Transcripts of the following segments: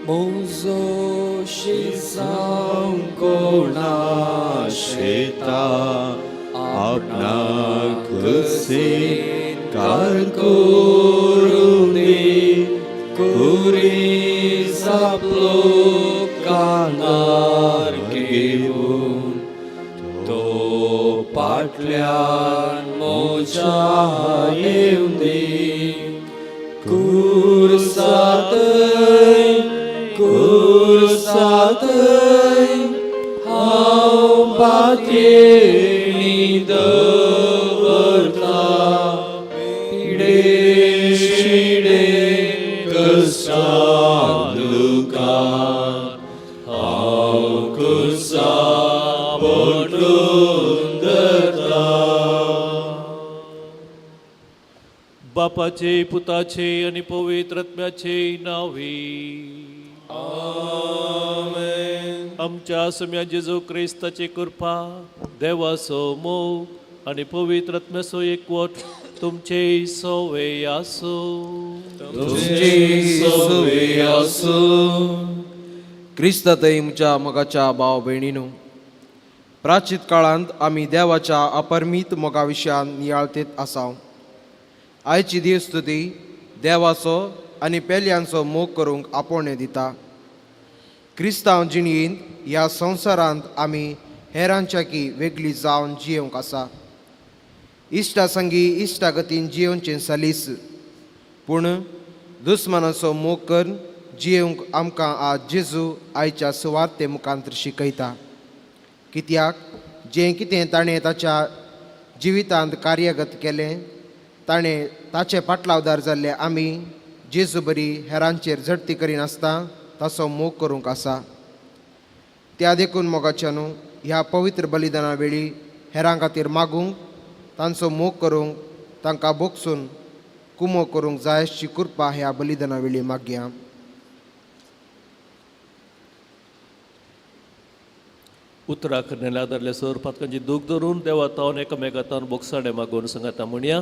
म्हजो शिसांव कोणा शेता आपणाक कार करून दी कुरी आपलो कानार घेवन तो पाटल्यान मोजा येवन दी कुर्सातय कुर्सातय हांव पातयेणी दवरता पिडे शिडे कश्टां दुखान हांव कुर्सा पोटून धरता. बापाचे, पुताचे आणि पवित्र आत्म्याचे नावे. आमेन. आमच्या सम्या जेजू क्रिस्ताची कृपा, देवाचो मोग आणि पवित्र आत्म्याचो एकवट तुमचे सोवे आसूं. तुमची सोवे आसूं. क्रिस्तातय म्हज्या मोगाच्या भाव भयणीनू, प्राचीत काळांत आमी देवाच्या अपरमीत मोगा विशयान नियाळतेत आसाव. आयची देवस्तुती देवाचो आनी पेल्यांचो मोग करूंक आपोवणें दिता. क्रिस्तांव जिणयेंत ह्या संवसारांत आमी हेरांच्याकी वेगळी जावन जियेवंक आसा. इश्टा संगी इश्टागतीन जियेवचें सलीस, पूण दुस्मानाचो मोग करून जियेवंक आमकां आज जेजू आयच्या सुवार्ते मुखांत शिकयता. कित्याक जें कितें ताणें ताच्या जिवितांत कार्यगत केलें, ताणें ताचे पाटलावदार जाल्ले आमी जेजू बरी हेरांचेर झडती करिनासतना ताचो मोग करूंक आसा. त्या देखून मोगाच्यानू, ह्या पवित्र बलिदाना वेळी हेरां खातीर मागूंक, तांचो मोग करूंक, तांकां भोगसून कुमो करूंक जाय अशी कृपा ह्या बलिदाना वेळी मागया. उतरा करण्याला आदारल्या सर पातकांची दूख धरून देवा तावन एकामेका तावन बोगसाणे मागून सांगता म्हणया.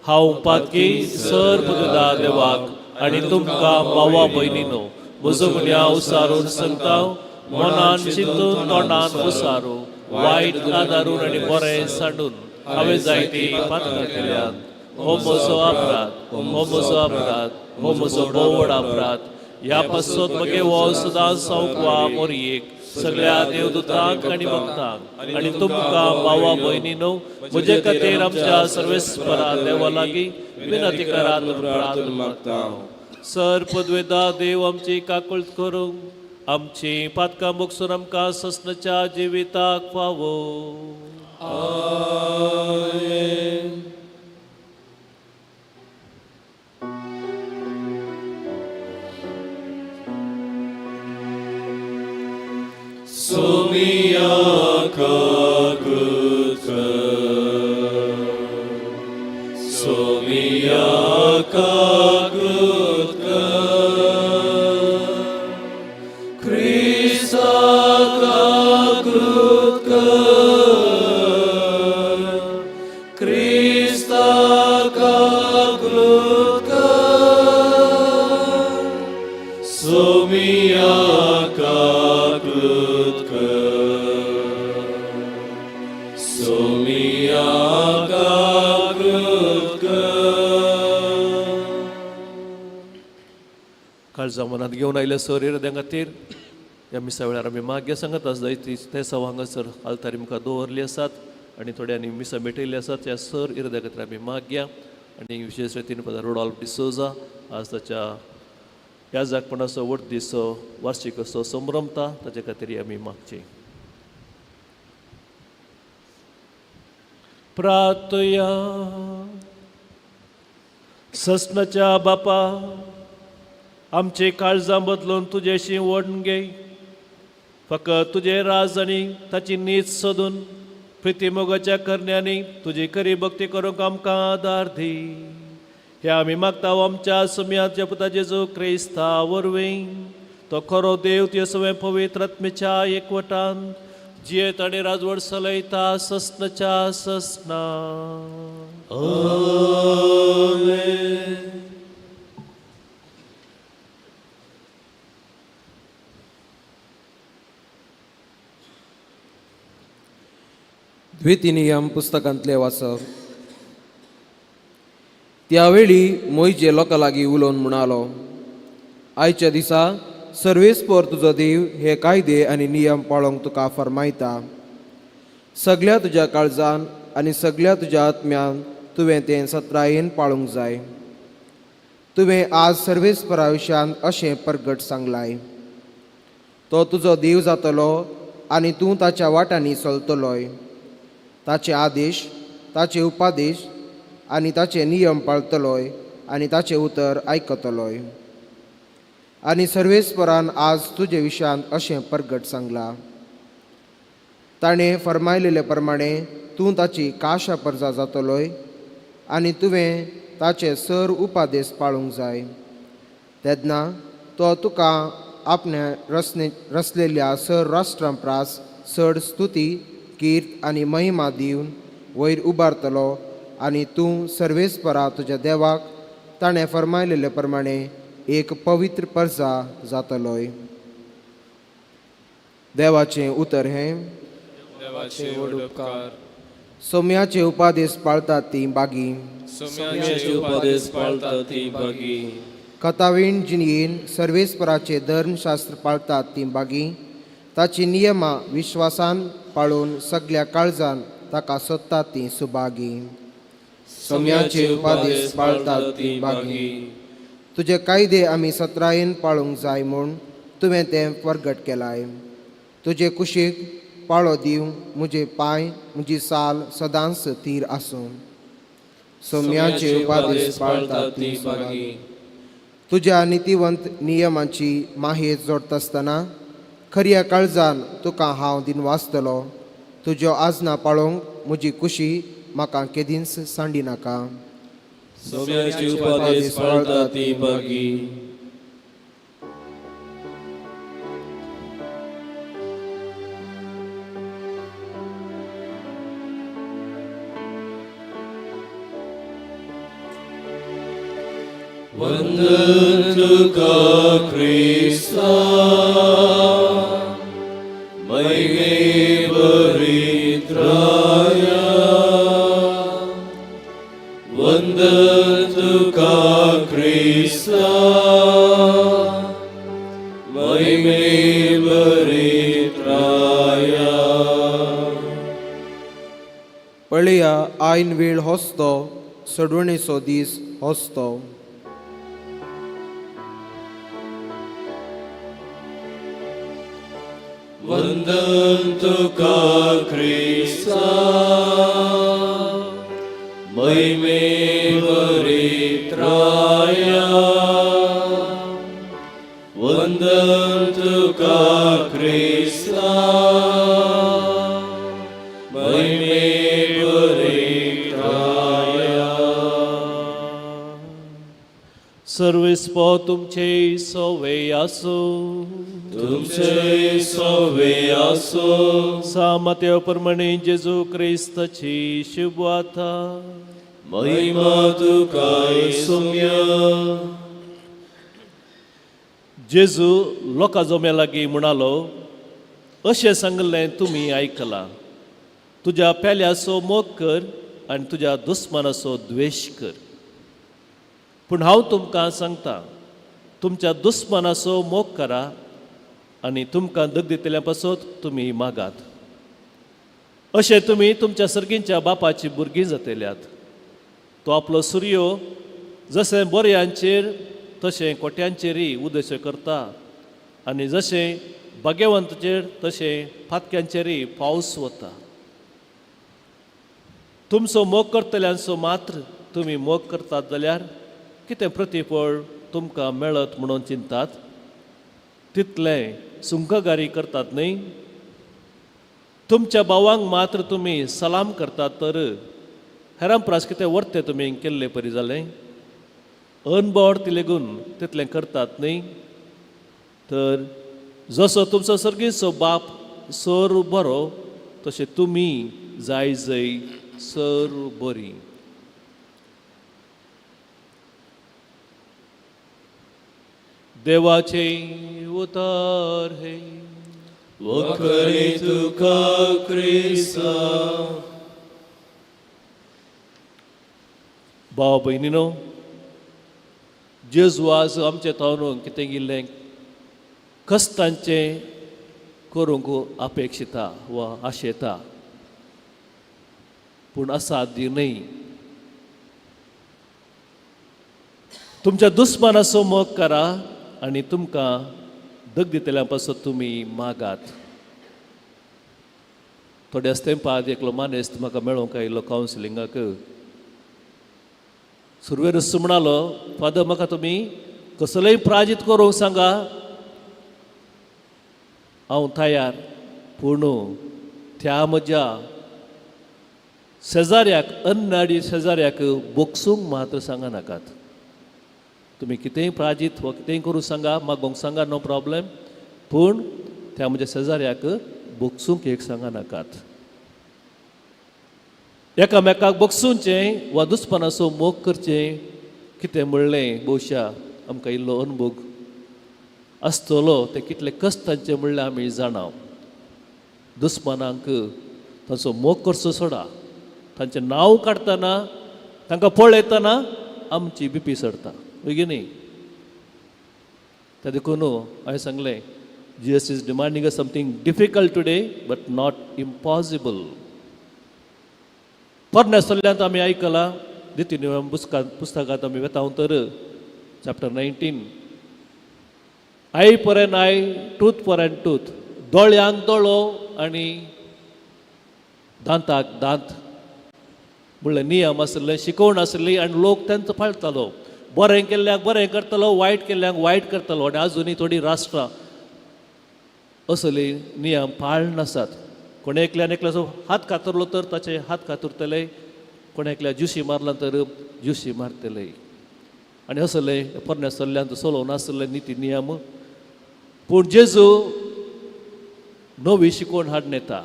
हांव पातकी सर पुता देवाक आनी तुमकां भावा भयणीनो म्हजो गुन्यांव उसारून सांगता. मनान चिंतून, तोंडान उसारू, वायट आदारून आनी बरें सांडून हांवें जायती पातकां केल्यात. हो म्हजो अपराध, हो म्हजो अपराध, हो म्हजो भोव अपराध. ह्या पासत मगे हो सदां सौंकवा मोरयेक, सगळ्या देवदूतांक आनी भक्तांक आनी तुमकां भावा भयणीनो म्हजे खातीर आमच्या सर्वेस्परा देवा लागीं विनंती करात प्रार्थना मागता. सर पदवेदा देव आमची काकूळट करूंक, आमची पातकां भोगसून आमकां ससनाच्या जिविताक फावो. आमेन. सोमिया काकृत कर, सोमिया काकृत कर, क्रिस्ता काकृत कर, क्रिस्ता काकृत कर, सोमिया काकृत कर, सोमिया काकृत कर. काळजा मनात घेवन आयिल्ल्या सर इराद्यां खातीर ह्या मिसा वेळार आमी माग्य सांगत आसा. जायती ते सव हांगासर आल्तारी मुखार दवरली आसात आनी थोड्यांनी मिसां भेटयल्ली आसात. त्या सर इराद्या खातीर आमी मागया. आनी विशेश रितीन फादर रुडॉल्फ डिसोजा आज ताच्या ह्या जागपणाचो वट दीस वार्षिक उत्सव संभ्रमता, ताचे खातीर आमी मागची. प्रार्थया. ससनाच्या बापा, आमचे काळजां बदलून तुजेशी ओडून घे. फकत तुजे राज आनी ताची नीत सोदून प्रितीमोगाच्या करण्यांनी तुजी खरी भक्ती करूंक आमकां आदार दी. हे आमी मागता आमच्या सुम्याच्या पुता जेजू क्रिस्ता वरवीं. तो खरो देव, ते सगळें पवित्र आत्मेच्या एकवटान जियेत आनी राजवट चलयता ससनाच्या ससना. आमेन. द्वितीनियम पुस्तकांतले वाचप. त्यावेळी मोयजे लोकां लागीं उलोवन म्हणालो, आयच्या दिसा सर्वेस्पर तुजो देव हे कायदे आनी नियम पाळोवंक तुका फर्मायता. सगल्या तुज्या काळजान आनी सगल्या तुज्या आत्म्यान तुवें तें सत्रायेन पाळूंक जाय. तुवें आज सर्वेस्परा विशयान अशें परगट सांगलाय, तो तुजो देव जातलो आनी तूं ताच्या वाटांनी चलतलोय. ताचे आदेश, ताचे उपादेश आनी ताचे नियम पाळतलोय आनी ताचें उतर आयकतलोय. आनी सर्वेस्परान आज तुजे विशयांत अशें परगट सांगलां, ताणें फर्मायलेले प्रमाणे तूं ताची काशा परजा जातलोय आनी तुवें ताचे सर उपादेश पाळूंक जाय. तेन्ना तो तुका आपल्या रचने रचलेल्या सर राष्ट्रां प्रास चड स्तुती, कीर्त आनी महिमा दिवन वयर उबारतलो आनी तूं सर्वेस्परा तुज्या देवाक ताणें फर्मायलेले प्रमाणे एक पवित्र परजा जातलोय. देवाचें उतर हें. देवाचे व्हड उपकार. सोम्याचे उपादेश पाळतात ती बागी. सोम्याचे उपदेश पाळतात ती बागी. कथावीण जिणयेन सर्वेस्पराचे धर्मशास्त्र पाळतात ती बागी. ताची नियमां विश्वासान पाळून सगल्या काळजान ताका सोदतात ती सुभागी. सोम्याचे उपादेश पाळतात ती बागी. तुजे कायदे आमी सत्रायेन पाळूंक जाय म्हूण तुवें तें परगट केलाय. तुजे कुशीक पाळो दिवंक म्हजे पांय, म्हजी साल सदांच थीर आसूं. सोम्याचे उपादेश पाळतात ती बागी. तुज्या नितीवंत नियमांची माहेत जोडटासतना खऱ्या काळजान तुका हांव दिनवासतलो. तुज्यो आजना पाळोवंक म्हजी कुशी म्हाका केदींच सांडी नाका. सोम्याचे उपदेश पाळतात ती बागी. वंदन तुका क्रिस्ता, महिमे बरित्राया. वंदन तुका क्रिस्ता, महिमे बरित्राया. पळया, आयन वेळ हसतो, सडवणेचो दीस हसतो. वंदन तुका क्रिस्ता, महिमे बरित्राया. वंदन तुका क्रिस्ता, महिमे बरित्राया. सर्वेस्पर तुमचे सोवे आसूं. तुमचे सोवे आसो. सामत्या प्रमाणे जेजू क्रिस्ताची शुभवार्ता. महिमा तुका सोम्या. जेजू लोकां जम्या लागीं म्हणालो, अशें सांगलें तुमी आयकलां, तुज्या पेल्याचो मोग कर आनी तुज्या दुस्मानाचो द्वेश कर. पूण हांव तुमकां सांगता, तुमच्या दुस्मानाचो मोग करा आनी तुमकां दग दितल्या पासत तुमी मागात. अशें तुमी तुमच्या सर्गींच्या बापाची भुरगीं जातल्यात. तो आपलो सुर्यो जशें बोरयांचेर तशें कोट्यांचेरय उद्देश करता आनी जशें भाग्यवंताचेर तशें फातक्यांचेरय पावस वता. तुमचो मोग करतल्यांचो मात्र तुमी मोग करतात जाल्यार कितें प्रतिफळ तुमकां मेळत म्हणून चिंतात? तितलें सुंकगारी करतात न्हय? तुमच्या भावांक मात्र तुमी सलाम करतात तर हेरां प्रास कितें वर्ते तुमी केल्ले परी जालें? अनबॉड लेगून तितलें करतात न्हय? तर जसो तुमचो सर्गीचो बाप सर बरो तशें तुमी जाय जय सर बरी. देवाचें उतर हें. वखरी तुका क्रिस्ता. भाव भयणीनो, जेजू आज आमचे तावन कितें इल्लें कश्टांचें करूंक अपेक्षिता वा आशेता, पूण असाध्य न्हय. तुमच्या दुस्मानाचो मोग करा आनी तुमकां दग दितल्या पासत तुमी मागात. थोड्याच तेंपा आदी एकलो मानेस्त म्हाका मेळोवंक आयिल्लो कावन्सिलिंगाक. सुरवेरच म्हणालो, फादर, म्हाका तुमी कसलेय प्राजीत करूंक सांगा, हांव तयार, पूण त्या म्हज्या शेजाऱ्याक, अन्नाडी शेजाऱ्याक बोगसूंक मात्र सांगा नाकात. तुमी कितेंय प्राजीत वा कितेंय करूं सांगा, मागोवंक सांगा, नो प्रॉब्लेम, पूण त्या म्हज्या शेजाऱ्याक बोगसूंक एक सांगा नाकात. एकामेकाक बोगसूंचें वा दुस्मानाचो मोग करचें कितें म्हणलें भोवशा आमकां इल्लो अनुभव आसतलो. ते कितले कश्टांचे म्हणलें आमी जाणा. दुस्मानांक तांचो मोग करचो सोडा, तांचें नांव काडटना, तांकां पळयतना आमची बिपी चडटा, हय न्ही? त्या देखून हांवें सांगलें, Jesus is demanding a something difficult today but not impossible. पोरण्या सल्ल्यांत आमी आयकलां, दिती नियम पुस्तकांत आमी वेता तर chapter 19, eye for an eye, tooth for an tooth, दोळ्यांक दोळो आनी दांताक दांत म्हणलें नियम आशिल्ले, शिकवण आशिल्ली आनी लोक तांचो पाळटालो. बरें केल्ल्यांक बरें करतलो, वायट केल्ल्यांक वायट करतलो. आनी आजुनूय थोडीं राष्ट्रां असले नियम पाळनासात. कोण एकल्यान एकल्याचो हात कातरलो तर ताचे हात कातरतले, कोण एकल्या ज्युशी मारला तर ज्युशी मारतले. आनी असले पोरण्या सल्ल्यांत चलोवन आसले निती नियम. पूण जेजू नवी शिकवण हाडून येता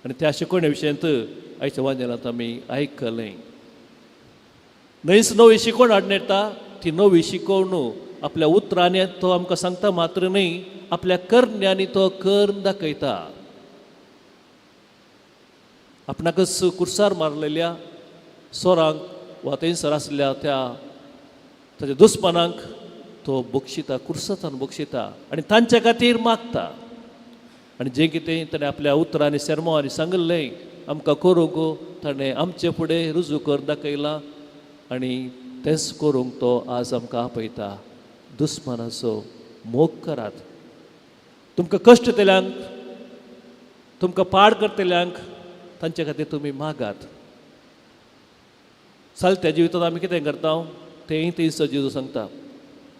आनी त्या शिकवणे विशयांत आयच्या वांजेलांत आमी आयकलें. न्हयच नवी शिकवण हाडून येता, ती नवी शिकवण आपल्या उतरांनी तो आमकां सांगता मात्र न्हय, आपल्या करण्यांनी तो करून दाखयता. आपणाकच कुर्सार मारलेल्या सोरांक वा थंयसर आसल्या त्या ताच्या दुस्मानांक तो बक्षिता, कुर्सांतान बक्षिता आनी तांच्या खातीर मागता. आनी जें कितें ताणें आपल्या उतरांनी, सेर्मांवांनी सांगिल्लें आमकां करूंक, ताणें आमचे फुडें रुजू करून दाखयलां आनी तेंच करूंक तो आज आमकां आपयता. दुस्मानाचो मोग करात. तुमकां कश्ट दितल्यांक, तुमकां पाड करतल्यांक, तांचे खातीर तुमी मागात. चलत्या जिवितांत आमी कितें करता तेंय थंयसर जेजू सांगता.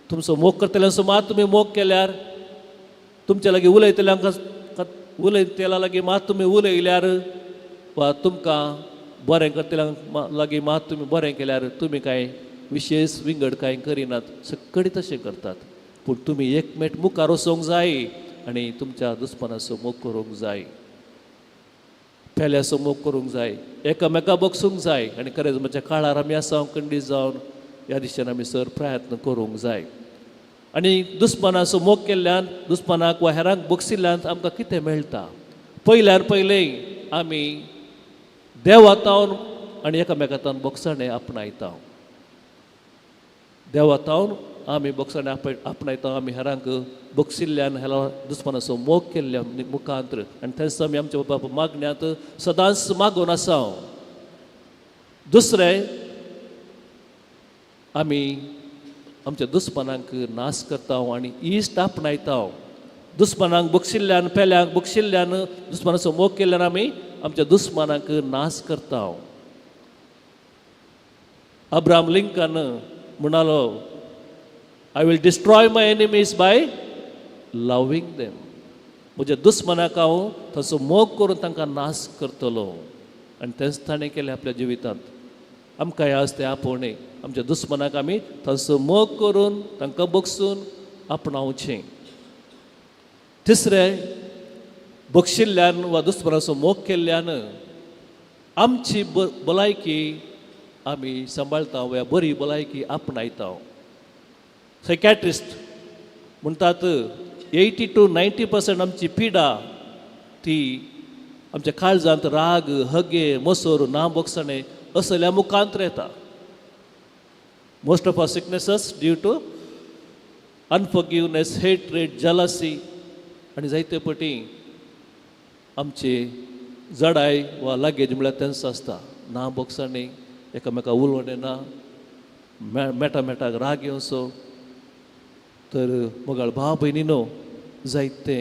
तुमचो मोग करतल्यांचो मात तुमी मोग केल्यार, तुमच्या लागीं उलयतल्यांक उलयतल्या लागीं मात तुमी उलयल्यार, वा तुमकां बरें करतल्यांक लागीं मात तुमी बरें केल्यार, तुमी कांय विशेश विंगड कांय करिनात. सगळीं तशें करतात. पूण तुमी एकमेट मुखार वचोंक जाय आनी तुमच्या दुस्मानाचो मोग करूंक जाय, पेल्याचो मोग करूंक जाय, एकामेका बगसूंक जाय. आनी खरेंच म्हज्या काळार आमी आसा खंडीत जावन ह्या दिशेन आमी सर प्रयत्न करूंक जाय. आनी दुस्मानाचो मोग केल्ल्यान, दुस्मानाक वा हेरांक बगसिल्ल्यान आमकां कितें मेळटा? पयल्यार पयलें आमी देवातावन आनी एकामेकातावन बोगसाणें आपणायता. देवातावन आमी बोगसाणें आपणायता आमी हेरांक बगसिल्ल्यान, हेरा दुस्मानाचो मोग केल्ल्या मुखांत्र. आनी तेंच आमी आमच्या बाबा मागण्यांत सदांच मागून आसा. दुसरें, आमी आमच्या दुस्मानांक नाश करता आनी इश्ट आपणायता. दुस्मानांक बगशिल्ल्यान, पेल्यांक बगशिल्ल्यान, दुस्मानाचो मोग केल्ल्यान आमी आमच्या दुस्मानांक नाश करता. अब्राम लिंकन म्हणालो, "I will destroy my enemies by loving them." म्हज्या दुस्मानाक हांव ताचो मोग करून तांकां नाश करतलो. आनी तेंच ताणें केलें आपल्या जिवितांत. आमकां आज तें आपोवणें, आमच्या दुस्मानाक आमी तांचो मोग करून तांकां बगसून आपणावचें. तिसरें, बगशिल्ल्यान वा दुस्मानाचो मोग केल्ल्यान आमची भलायकी आमी सांबाळता वा बरी भलायकी आपणायता. सायकॅट्रिस्ट म्हणटात, 80 to 90% आमची पिडा ती आमच्या काळजांत राग, हगे, मोसोर, ना बोगसणें असल्या मुखांत येता. Most of our sicknesses due to unforgiveness, hatred, jealousy आनी जायते पटी आमची जडाय वा लागेज म्हळ्यार तेंच आसता. ना बोगसाणी, एकामेका उलोवणें ना, मेटा मेटाक राग येवचो. तर मोगाळ भाव भयणीनो, जायते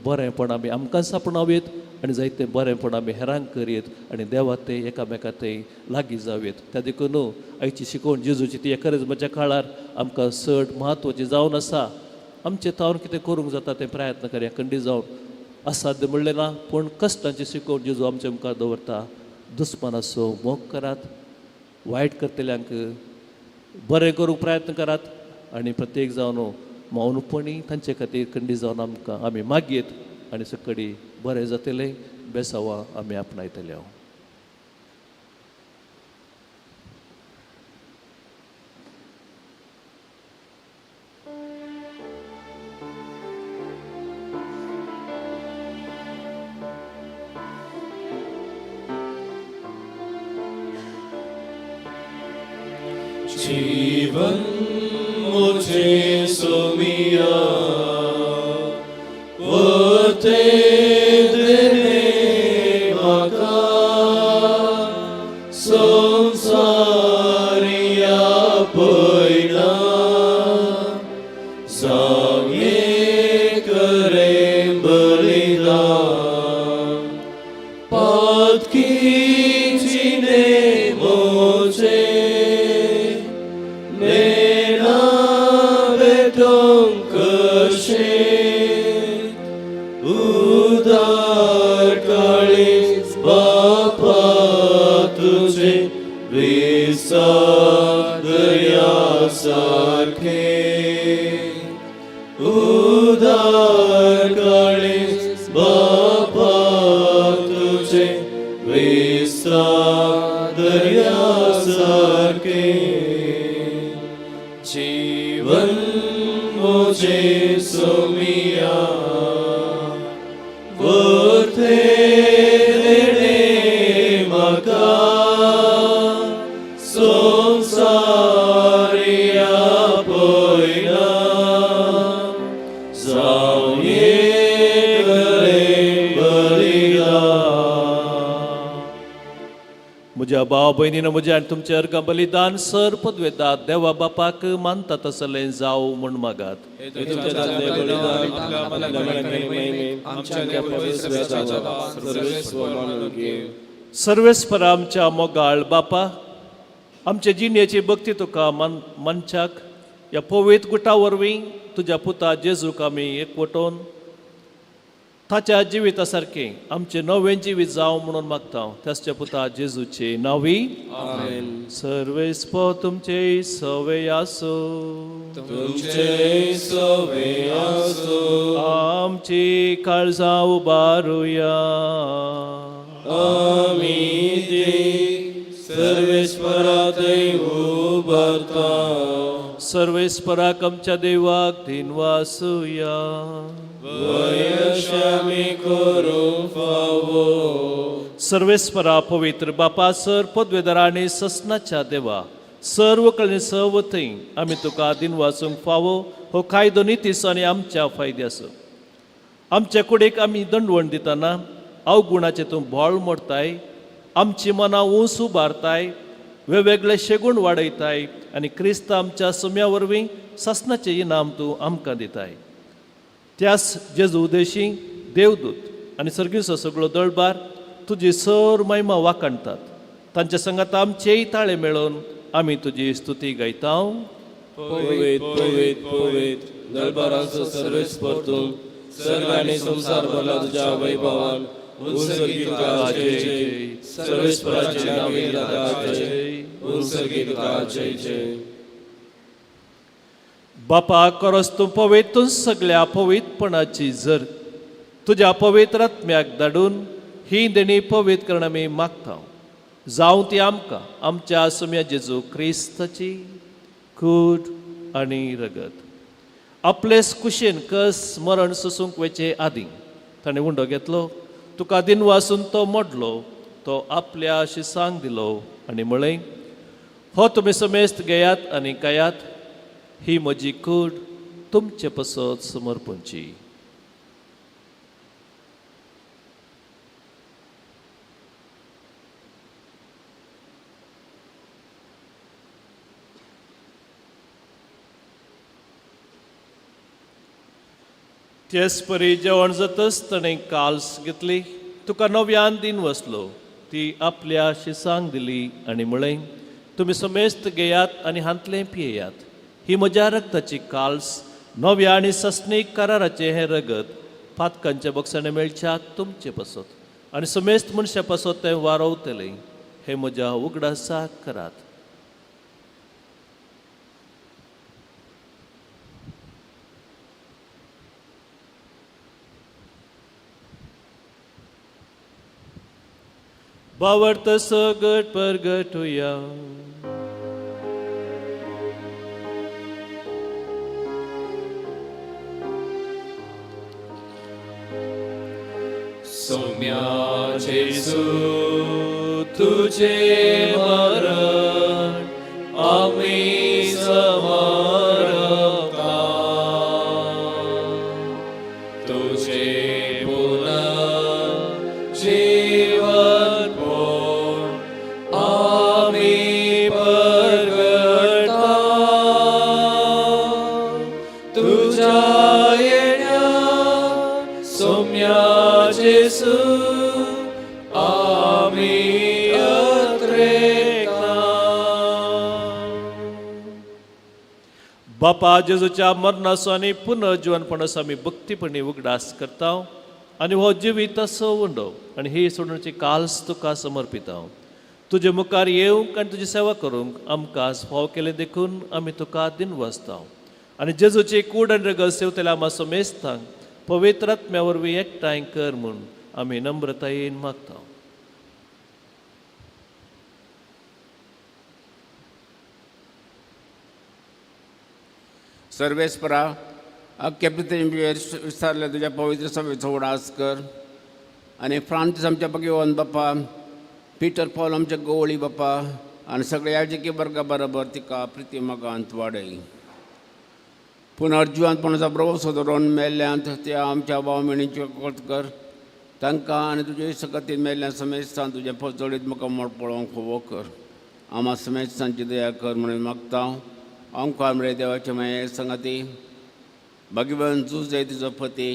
बरेंपण आमी आमकांच आपणावयेत आनी जायते बरेंपण आमी हेरांक करयेत आनी देवा ते एकामेका ते लागीं जावयेत. त्या देखून आयची शिकवण जेजूची ती एकाच काळार आमकां चड म्हत्वाची जावन आसा. आमचे तावन कितें करूंक जाता तें प्रयत्न करया, खंडीत जावन असाध्य म्हणलें ना, पूण कश्टांची शिकवण जेजू आमच्या मुखार दवरता. दुस्मानाचो मोग करात, वायट करतल्यांक बरें करूंक प्रयत्न करात आनी प्रत्येक जावन मौनपणी तांचे खातीर खंडीत जावन आमकां आमी मागयेत आनी सकडी बरें जातलें बेसावा आमी आपणायतले. जीवन मुझे सुमिया वो देने म्हाका संसारिया पयना जावं करे बलिदान पातकीची मोचे नेना भेटोंक कशें उदार काळीज बापा तुझे विसार दर्या सारखे उदार काळीज बापा तुझे विसार दर्या सारखे जीवन मुझे सुमिया वर्थे देणे म्हाका संसारिया पयना जावं करे बलिदान. म्हज्या भाव भयणीन, म्हज्या आनी तुमचें अर्घ बलिदान सर पदवेदा देवा बापाक मानता तसलें जावं म्हूण मागात. हे तुमच्या दादले बलिदान आपल्या महिमे आमच्या पवित्र सर्वेस्वर मानून घे. सर्वेस्पर आमच्या मोगाळ बापा, आमचे जिणेची भक्ती तुका मन मनशाक ह्या पवित्र गुटा वरवीं तुज्या पुता जेजूक आमी एकवटोवन ताच्या जिविता सारकें आमचें नवें जिवीत जावं म्हणून मागता, त्याच्या पुता जेजूचे नांवी. आमेन. सर्वेस्पर तुमचे सवे आसूं. तुमचे सवे आसो. आमची काळजां उबारुया. आमी ती सर्वेस्परातय उबारता. सर्वेस्पराक आमच्या देवाक दिनवासुया. वयशामी करूं फावो. सर्वेस्परा पवित्र बापा, सर पदवेदार आनी ससनाच्या देवा, सर्व कळे सर्व थंय आमी तुका दिनवासूंक फावो. हो कायदो नितीचो आनी आमच्या फायद्याचो. आमच्या कुडीक आमी दंडवण दितना अवगुणाचें तूं भोळ मोडताय, आमची मनां ऊंच उबारताय, वेगवेगळे शेगूण वाडयताय आनी क्रिस्त आमच्या सुम्या वरवीं सासनाचें इनाम तूं आमकां दिताय. त्यास जेजू उदेशी देवदूत आनी सर्गीचो सगळो दळबार तुजी सर महिमा वाखाणतात. तांच्या संगात आमचेय ताळे मेळोवन आमी तुजी स्तुती गायता. पवित पवित पवित दरबारांचो सर्वेस्पर तूं, सर्ग आनी संवसार भरला तुज्या वैभवान. उंचगी तुका जय जय, सर्वेस्पराचे नावे तुका जय, उंचगी तुका जय जय. बापा, करस तूं पवित्र सगळ्या पवित्रपणाची जर तुज्या पवित्र आत्म्याक धाडून ही देणी पवित्र करण आमी मागता. जावं ती आमकां आमच्या सुम्या जेजू क्रिस्ताची कूड आनी रगत. आपलेच कुशीन कस मरण सोसूंक वचचे आदीं ताणें उंडो घेतलो, तुका दिनवासून तो मोडलो, तो आपल्या शिसांक दिलो आनी म्हळें, हो तुमी समेस्त घेयात आनी खायात. ही म्हजी कूड तुमचे पसत समर्पणची. तेच परी जेवण जातच ताणें काल्स घेतली, तुका नव्यान दिन वसलो, ती आपल्या शिसांक दिली आनी म्हळें, तुमी समेस्त घेयात आनी हांतलें पियेयात. ही म्हज्या रक्ताची काल्स, नव्या आनी सस्नीक कराराचें हें रगत पातकांच्या बक्षाणें मेळच्या तुमचे पासत आनी समेस्त मनशां पासत तें वारवतलें. हें म्हज्या उगडासाक करात. बावर्त सगट परगटुया. सौम्या जेजू तुझे मरण आम्ही समर्पता, तुझे पुनर्जीवन कोण आम्ही परगटता, तुझ्या येण्या सौम्या जेजू आम्ही अत्रेकता. बापा जेजूच्या मरणाचो आनी पुनर्जिवनपणाचो आमी भक्तीपणी उगडास करता आनी हो जिवीत असो उंडो आनी ही सोडण्याची काल्स तुका समर्पिता. तुजे मुखार येवंक आनी तुजी सेवा करूंक आमकां फाव केलें देखून आमी तुका दिनवासता आनी जेजूची कूड आनी रगत सेवतल्या आमा समेस्तांक पवित्र आत्म्या वरवीं एकठांय कर म्हूण आमी नम्रतायेन मागता. सर्वेस्परा, अख्ख्या पृथ्वीचेर विस्तारल्या तुज्या पवित्र सभेचो उडास कर आनी फ्रांसीस आमच्या भगवान बापा, पिटर पॉल आमच्या गवळी बापा आनी सगळ्या याजकी वर्गा बरोबर तिका प्रिती मोगांत वाडय. पुनर्जिवंतपणाचो भरवंसो दवरून मेल्ल्यांत त्या आमच्या भाव भयणींच्यो कोत कर तांकां आनी तुजे सकतीन मेल्ल्या समेस्तान तुजें पचोडीत मुखामळ पळोवंक फावो कर. आमा समेस्तांची दया कर म्हणून मागता. ओंकार मरे देवाचे माये संगाती, भगवान जुजे तुजो पती,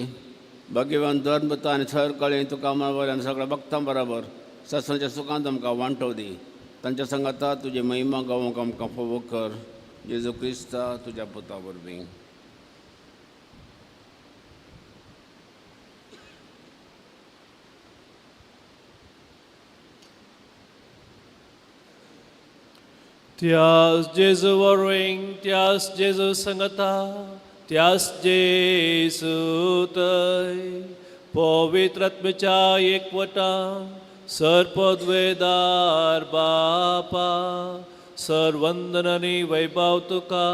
भगवान धर्मता आनी सर कळें तुका बरोबर आनी सगळ्या भक्तां बरोबर सत्संगाच्या सुखांत आमकां वांटो दी. तांच्या संगाता तुजी महिमा गावोंक आमकां फावो कर. जेजू क्रिस्ता तुज्या पुता वरवीं. त्यास जेजू वरवीं, त्यास जेजू संगता, त्यास जेजू तय पवित्र आत्म्याच्या एकवटा सर्पद्वेदार बापा, सर्वंदन आनी वैभव तुका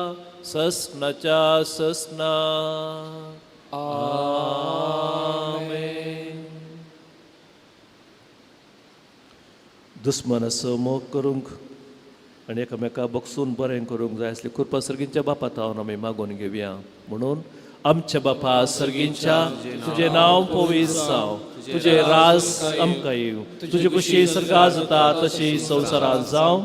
ससनाच्या ससना. आमेन. दुस्मनाचो मोग करूंक आनी एकामेका बगसून बरें करूंक जाय आसली कृपा सर्गींच्या बापा तावन आमी मागून घेवया. म्हणून आमच्या बापा सर्गींच्या, तुजें नांव पवित्र जावं, तुजें राज आमकां येवं, तुजी खुशी सर्गा जाता तशी संवसारांत जावं.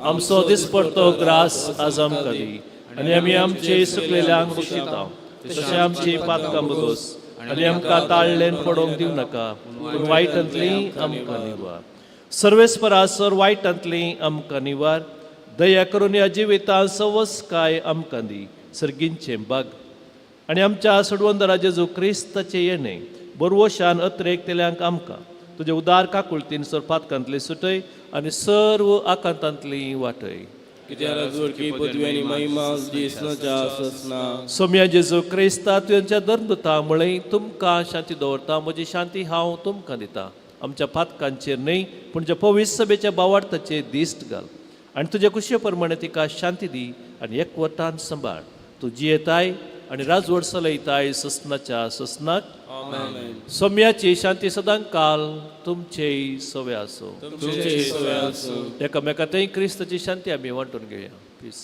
आमचो दिसपडतो ग्रास आज आमकां दी आनी आमी आमचे सुकलेल्यांक बक्षिता तशें आमची पातकां बगोस आनी आमकां ताळ्ळेन पडोवंक दिवं नाका, पूण वायटांतली आमकां निवार. सर्वेस्परा सर वायटांतली आमकां निवार. दया करून ह्या जिवितांत सवसकाय आमकां दी सर्गींचें बाग आनी आमच्या सोडवंदरा जेजू क्रिस्ताचें येणें बरवशान अत्रेक तेल्यांक आमकां तुजे उदार काकुळतीन सर पातकांतली सुटय आनी सर्व आकांतांतली वाटय. कित्याक जोडकी पदवी आनी महिमा दिसनाच्या ससना. सोम्या जेजू क्रिस्ता, तुमच्या धर्मदुता म्हळें, तुमकां शांती दवरता, म्हजी शांती हांव तुमकां दिता. आमच्या पातकांचेर न्हय पूण ज्या पवित्र सभेच्या बावार्थाचेर दिश्ट घाल आनी तुज्या कुशे प्रमाणे तिका शांती दी आनी एकवटान सांबाळ. तूं जियेताय आनी राजवट चलयताय ससनाच्या ससनाक. सोम्याची शांती सदां काल तुमचेय सवे आसूं. तुमचे सवे आसूं. एकामेका थंय क्रिस्ताची शांती आमी वांटून घेवया. पीस.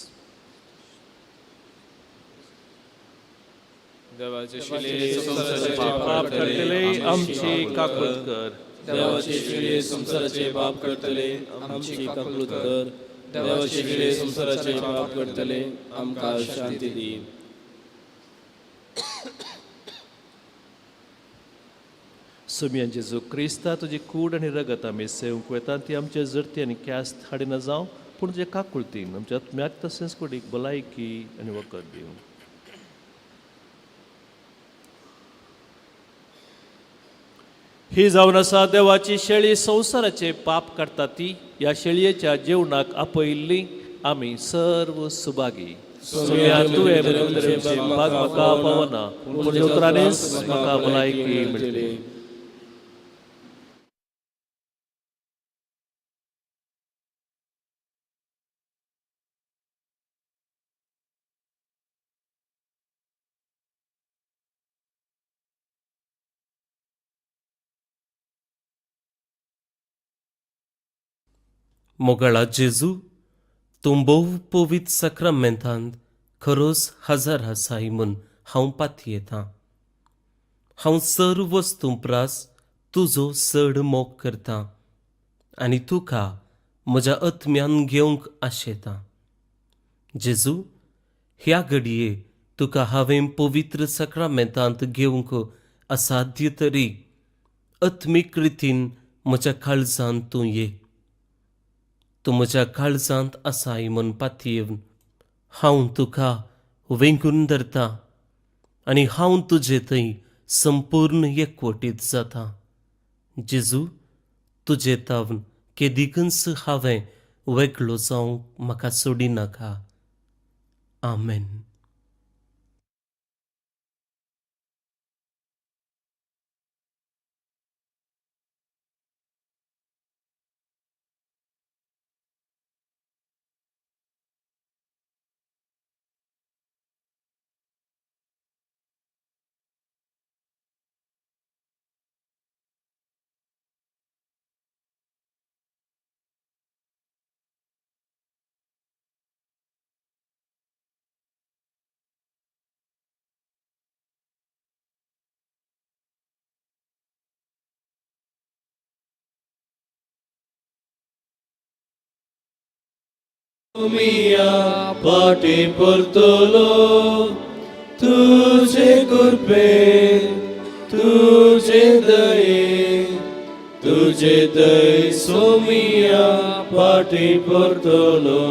देवाचे शिले संवसाराचे पाप करतले आमची काकूत कर. देवाचे शिले संवसाराचे पाप करतले आमची काकूत कर. देवाचे शिले संवसाराचे पाप करतले आमकां शांती दी. सुमयान जेजू क्रिस्ता तुजी कूड आनी रगत आमी सेवंक वेता ती आमचे जरती आनी ख्यास्त हाडिना जावं, पूण तुजे काकुळतीन आमच्या आत्म्याक तशेंच कुडीक भलायकी आनी वखद दिवं. ही जावन आसा देवाची शेळी, संवसाराचे पाप काडटा ती. ह्या शेळयेच्या जेवणाक आपयिल्ली आमी सर्व सुभागी. सोम्या तुवें म्हजे भाग म्हाका पावना, पूण तुज्या उतरांनीच म्हाका भलायकी मेळटली. मोगाळा जेजू, तूं भोव पवित्र साक्रामेंतांत खरोच हजर आसाय म्हूण हांव पातयेतां. हांव सर्व वस्तूं प्रास तुजो चड मोग करतां आनी तुका म्हज्या आत्म्यान घेवंक आशेतां. जेजू, ह्या घडये तुका हांवें पवित्र साक्रामेंतांत घेवंक असाध्य तरी आत्मीक रितीन म्हज्या काळजांत तूं ये. तूं म्हज्या काळजांत आसाय म्हूण पातयेवन हांव तुका वेंगून धरतां आनी हांव तुजे थंय संपूर्ण एकवटीत जाता. जेजू, तुजे तावन केदिकूच हांवें वेगळो जावंक म्हाका सोडिनाका. आमेन. मिया पाटी परतलो तुझे कृपे, तुझे दये, तुझे दय सोमिया पाटी परतलो.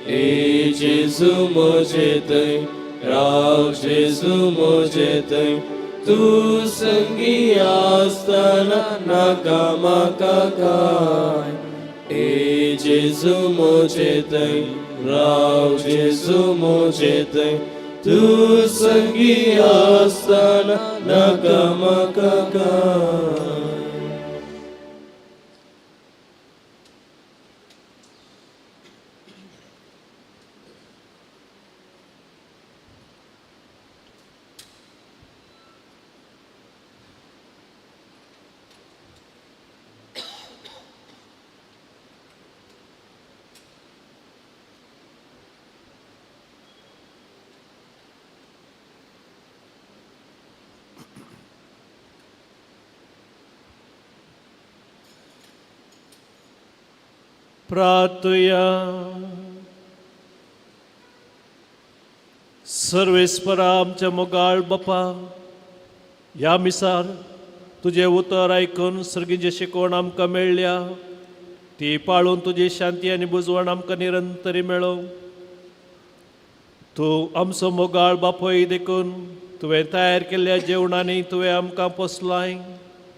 ए जेजू म्हजे थंय राव, जेजू म्हजे थंय, तूं संगी आसतना नाका म्हाका काय. ए जेजू म्हजे थंय राव, जेजू म्हजे थंय, तूं संगी आसतना नाका म्हाका काय. प्रार्थुया. सर्वेस्परा आमच्या मोगाळ बापा, ह्या मिसार तुजें उतर आयकून सर्गींची शिकवण आमकां मेळ्ळ्या, ती पाळून तुजी शांती आनी बुजवण आमकां निरंतरी मेळोवं. तूं आमचो मोगाळ बापूय देखून तुवें तयार केल्ल्या जेवणांनी तुवें आमकां पोसलाय,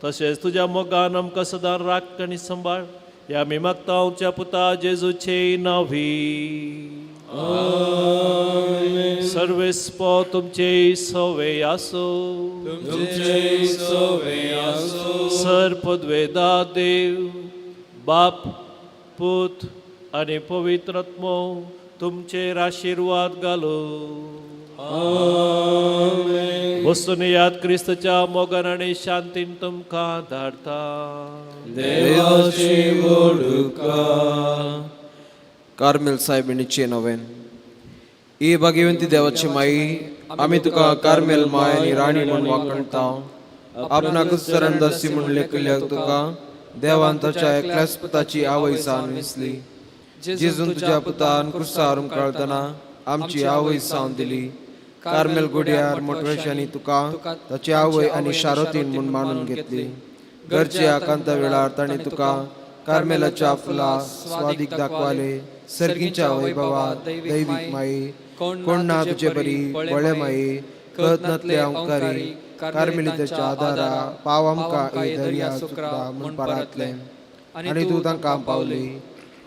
तशेंच तुज्या मोगान आमकां सदां राख आनी सांबाळ. ह्या आमी मागता आमच्या पुता जेजूचे नांवी. सर्वेस्पो तुमचे सवे आसूं. तुमचे सवे आसूं. सर पदवेदा देव बाप पूत आनी पवित्र आत्मो तुमचेर आशिर्वाद घालूं. आमेन. वस्तूंनी याद क्रिस्तच्या मोगान आनी शांतीन तुमकां धाडता. देवाची वडुका. कार्मेल साहेबिणीचे नवेन. ही भाग्यवंती देवाची माई, आमी तुका कार्मेल माय आनी राणी म्हूण वाखणता. आपणाकच चरणदासी म्हूण लेखिल्ल्याक तुका देवान ताच्या एकल्याच पुताची आवय जावन विसली. जेजून तुज्या पुतान क्रुसार उमकाळतना आमची आवय जावन दिली. कार्मेल गुड्यार मोटवेशांनी तुका ताची आवय आनी शारोतीन म्हूण मानून घेतली. गरजे आकांता वेळार ताणें तुका कार्मेलाच्या फुलां स्वादीक दाखवाले. सर्गीच्या वैभवा दैवीक माई, कोण ना तुजे बरी बळे माई, कळत नातले अंकारी कार्मेलिताच्या आदारा पाव आमकां ए दर्या चुकरा म्हूण परातलें आनी तूं तांकां पावली.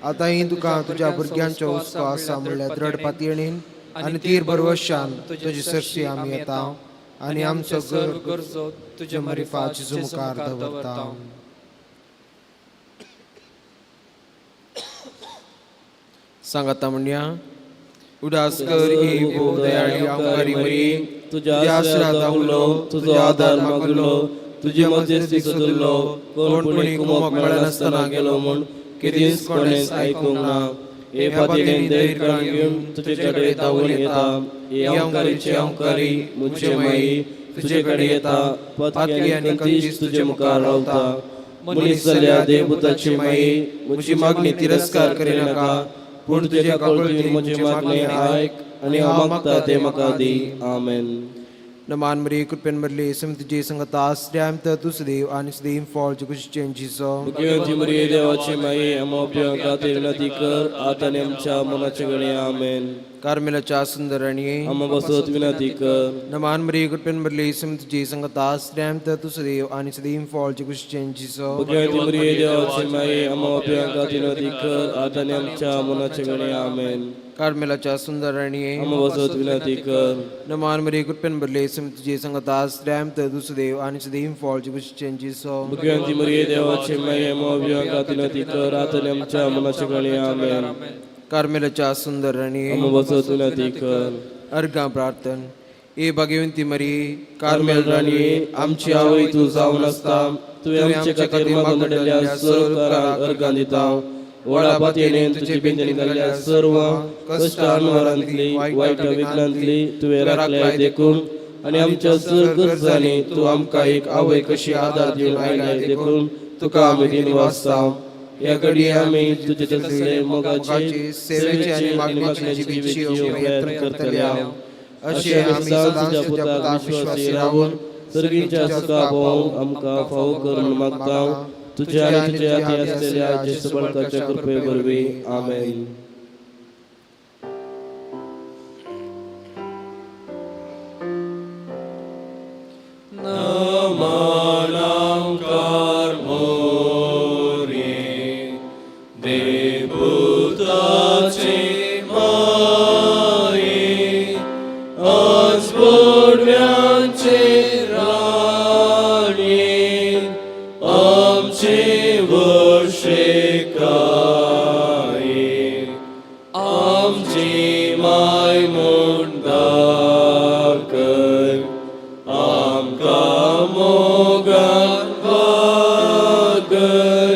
आतांय तुका तुज्या भुरग्यांचो हुस्को आसा म्हणल्यार द्रढ पातयेणीन आनी तीर भरवशान तुजी सरशी आमी येता आनी आमचो गरजो तुजे मरिफा जेजू मुखार दवरता. सांगाता म्हणया, उदास कर ही भोव दयाळी अंकारी मरी, तुज्या आसऱ्या धांवलो, तुजो आदार मागलो, तुजी मध्यस्थी सोदलो, कोण पुणी कुमक मेळनासतना गेलो म्हूण केदींच कोणेंच आयकूंक ना. हे पातयेन धैर्य घेवन तुजे कडेन धांवून येता. हे अंकारीचे अंकारी मुझे माई, तुजे कडेन येता. पातकी आनी कंतीश तुजे मुखार रावता. मनीस जाल्या देवपुताची माई, म्हजी मागणी तिरस्कार करिनाका, पूण तुज्या काकुळटीन म्हजी मागणी आयक आनी हांव मागता तें म्हाका दी. आमेन. नमान मरी, कृपेन मरली, सम तुजी संगता आसऱ्याम तर तूं सदैव आनी सदैव फॉल जेकुशीचें जिजो. मुख्यमंत्री मरिये देवाची माई, आम्हा खातीर विनंती कर, आता आनी आमच्या मनाचे घडये. आमेन. कार्मेलाच्या सुंदर राणये, आम्हा बसत विनंती कर. नमान मरी, कृपेन मरली, सम तुजी संगता आसऱ्याम तर तूं सदैव आनी सदैव फॉल जेकुशीचें जिजो. मुख्यमंत्री मरिये देवाची माई, आम्हा खातीर विनंती कर, आता आनी आमच्या मनाचे घडये. आमेन. कार्मेलाच्या सुंदर राणये, आम्हा बसत विनंती कर. नमान मरी, कृपेन भरले, सम तुजी संगता आसऱ्याम तर तूं सदैव आनी सदैव फॉल जेकुशीचें जिजो. मुख्यमंत्री मरिये देवाची माई, आम्हा खातीर विनंती कर, आता आनी आमच्या मनाचे घडये. आमेन. कार्मेलाच्या सुंदर राणये, आम्हा बसत विनंती कर. अर्घा प्रार्थन. ए भाग्यवंती मरी, कार्मेल राणी, आमची आवय तूं जावन आसता, तुवें आमचे खातीर मागून हाडिल्ल्या सर्व उपकारांक अर्गां दिता. व्हडा पातयेन तुजे बेंदेन घाल्ल्या सर्व कश्टांवरांतली वायट विघ्नांतली तुवें राखल्याय देखून आनी आमच्या सर्व गरजांनी तूं आमकां एक आवय कशी आदार दिवन आयलाय देखून तुका आमी दिन वाचता. ह्या घडये आमी तुजे तसले मोगाचे, सेवेचे आनी मागण्याचे जिवीत जियोवंक प्रयत्न करतले. अशें आमी सदांच तुज्या पुताक विश्वासी रावून सर्गींच्या सुखा पावोवंक आमकां फावो कर म्हूण मागता, तुज्या आनी तुज्या हाती आसलेल्या जेजू बाळकाच्या कृपे वरवीं. आमेन. नमनामकार मोरे देवपुताचे माये, आज बोडव्यांचे राणये, आमचे वर्षे काये, आमची माय म्हूण दाखय, आमकां मोगान वागय,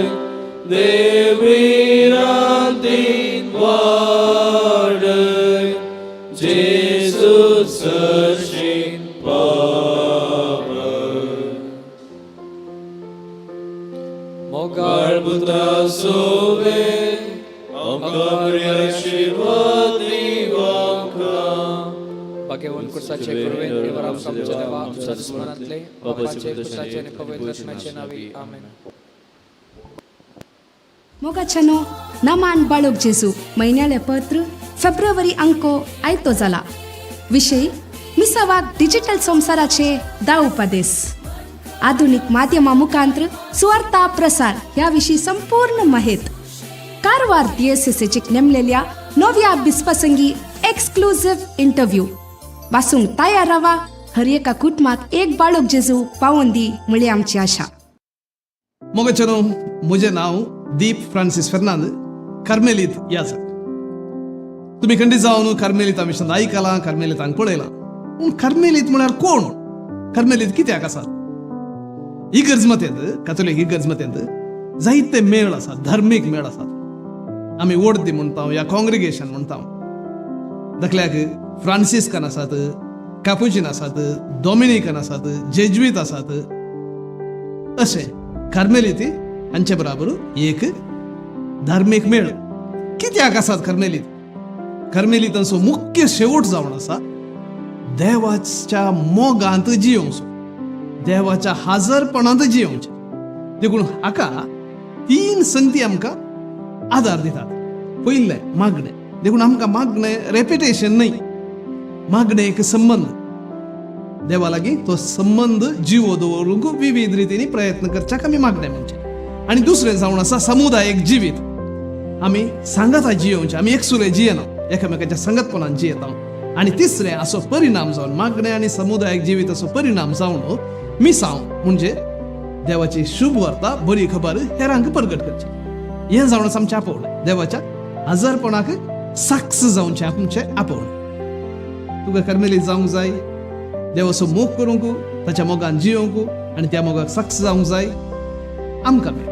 देवी रातीन वाडय, जेजू सरशी पावय. मोगाळ पुत्रा सोवे आमकां बरे आशिर्वाद दिवंका. भाग्यवान कुर्साचे कुरवेन देवा आमच्या देवा आमच्या दुस्मनांतले बापाचे, पुताचे आणि पवित्र आत्म्याचे नावी. आमेन. मोगाच्यानो, नमान बाळोक जेजू म्हयन्यालें पत्र फेब्रुवारी अंको आयतो जाला. विशय मिसावाक डिजिटल संवसाराचे दा उपदेस, आधुनिक माध्यमा मुखांत्र सुवार्ता प्रसार ह्या विशीं संपूर्ण माहित. कारवार डीएसएसएचेक नेमलेल्या नव्या बिस्पासंगी एक्सक्लुझिव्ह इंटरव्यू वाचूंक तयार रावा. हर एका कुटुंबाक एक बाळोक जेजू पावोन दी म्हळी आमची आशा. मोगचनो, म्हजें नांव दीप फ्रांसीस फेर्नांद, कार्मेलीत याजक. तुमी खंडीत जावन कार्मेलिता मिशन आयकलां, कार्मेलितांक पळयलां. पूण कार्मेलीत म्हळ्यार कोण? कार्मेलीत कित्याक आसात? इगर्ज मतेंत, कातोलीक इगर्ज मतेंत जायते मेळ आसात, धार्मीक मेळ आसात. आमी ओडदी म्हणटा या कॉंग्रिगेशन म्हणटा. दाखल्याक फ्रांसिस्कन आसात, कापुचीन आसात, डॉमिनिकन आसात, जेज्वीत आसात. अशें कार्मेलीत हांचे बराबर एक धार्मीक मेळ कित्याक आसात कार्मेलीत? कार्मेलीतांचो मुख्य शेवट जावन आसा देवाच्या मोगांत जियोवचो, देवाच्या हाजरपणांत जियोवचें. देखून हाका तीन संगती आमकां आदार दितात. पयलें मागणें. देखून आमकां मागणें रेपिटेशन न्हय, मागणें एक संबंद देवा लागीं, तो संबंद जिवो दवरूंक विविध रितींनी प्रयत्न करच्याक आमी मागणें म्हणचें. आनी दुसरें जावन आसा समुदायीक जिवीत. आमी सांगाता जियोवचें, आमी एकसुरे जियेना, एकामेकाच्या संगतपणान जियेता. आनी तिसरें असो परिणाम जावन मागणें आनी समुदायीक जिविताचो परिणाम जावन मिसांव म्हणजे देवाची शुभ वार्ता, बरी खबर हेरांक परगट करची. हें जावन आसा आमचें आपोवणें, देवाच्या हजारपणाक साक्ष जावचें आमचें आपोवणें. तुका कार्मेलीत जावंक जाय, देवाचो मोग करूंक, ताच्या मोगान जियोवंक आनी त्या मोगाक साक्ष जावंक जाय. आमकां मेळ.